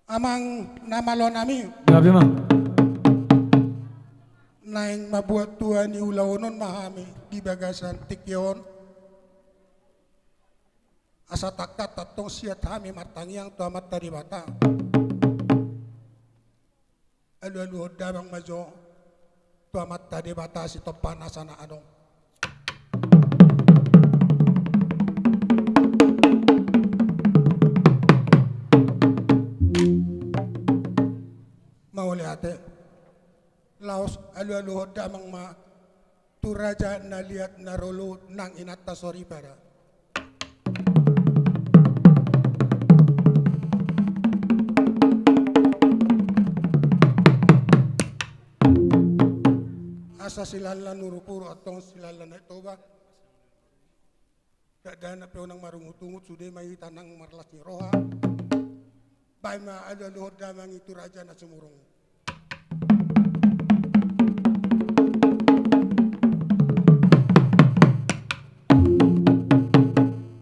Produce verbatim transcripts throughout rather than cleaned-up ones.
Amang na malo nami. Gabe ma. Naeng mambuat tua ni ulaon on ma hami di bagasan tingki on. Asa tangkas tongtong siat hami martangiang tu Amanta Debata. Alualuhon damang ma jo tu Amanta Debata sitompa nasa na adong. Mauliate. Laos alualuhon damang ma tu raja na liat na rolu nang inanta soripada. Asa silala nurupuru antong silala na toba. Dakdanak pe unang marungutungut, sude ma hita nang marlas ni roha. Baen ma alualuhon damang i tu raja na sumurung.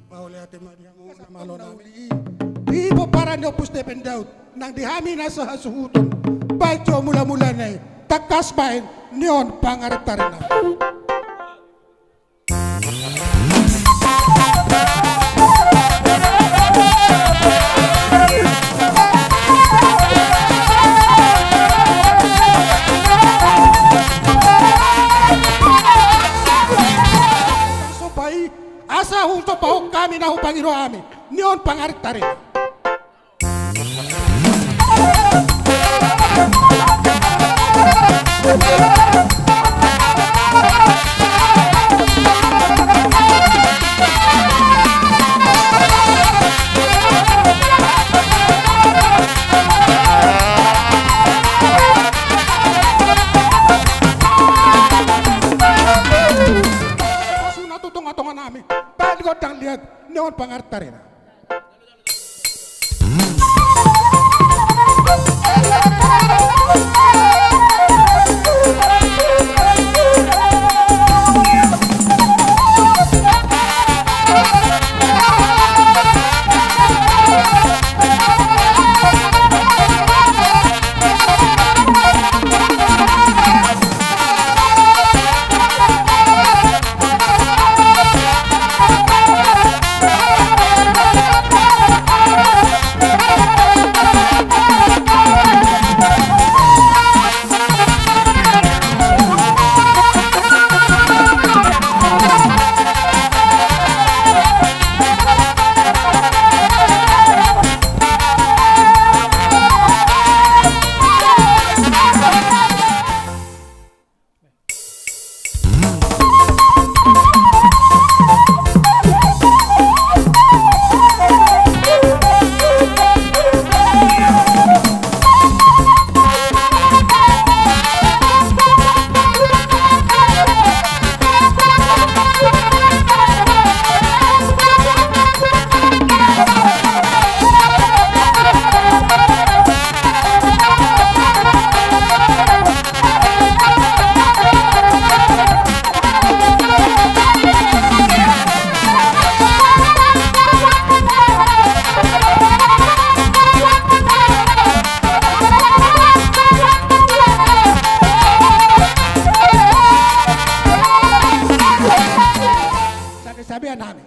Mauliate ma di hamu na malo nami. Di pomparan ni Ompu Stephen Daud nang di hami na sahasuhuton. Baen jo mulamulana i, tangkas baen ni on pangarantaran nami. Asa husombahon, asa husombahon hami na hupangido hami ni on pangarantaran. Pasuna tu tongatonga nami, baen gondang liat ni on pangarantaran. Sabe-sabean nami.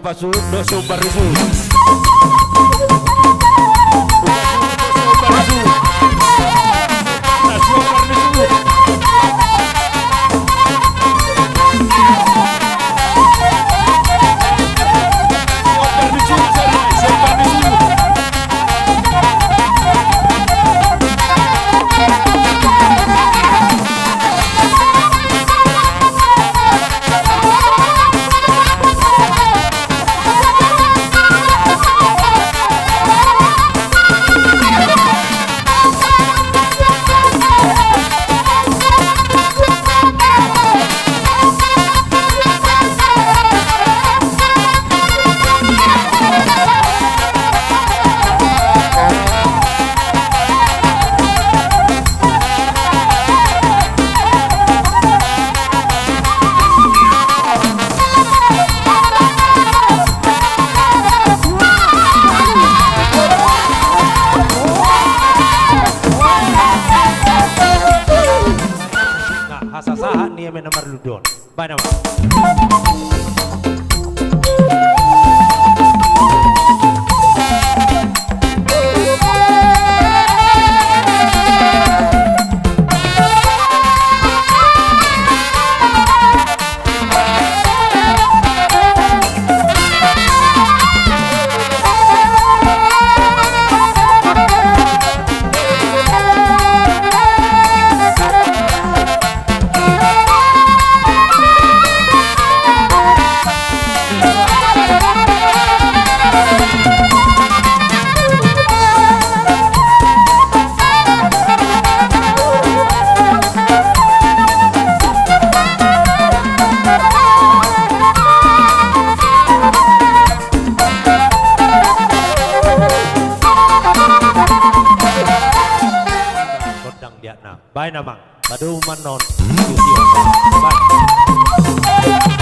Pasu, dos, umbar, risu. Pasu, dos, umbar, risu. Pasu, umbar, risu. Nah, hasasahat ni eme na marlunduon. Baen amang. Gondang liatna. Baen amang. Padomu ma annon. Baen.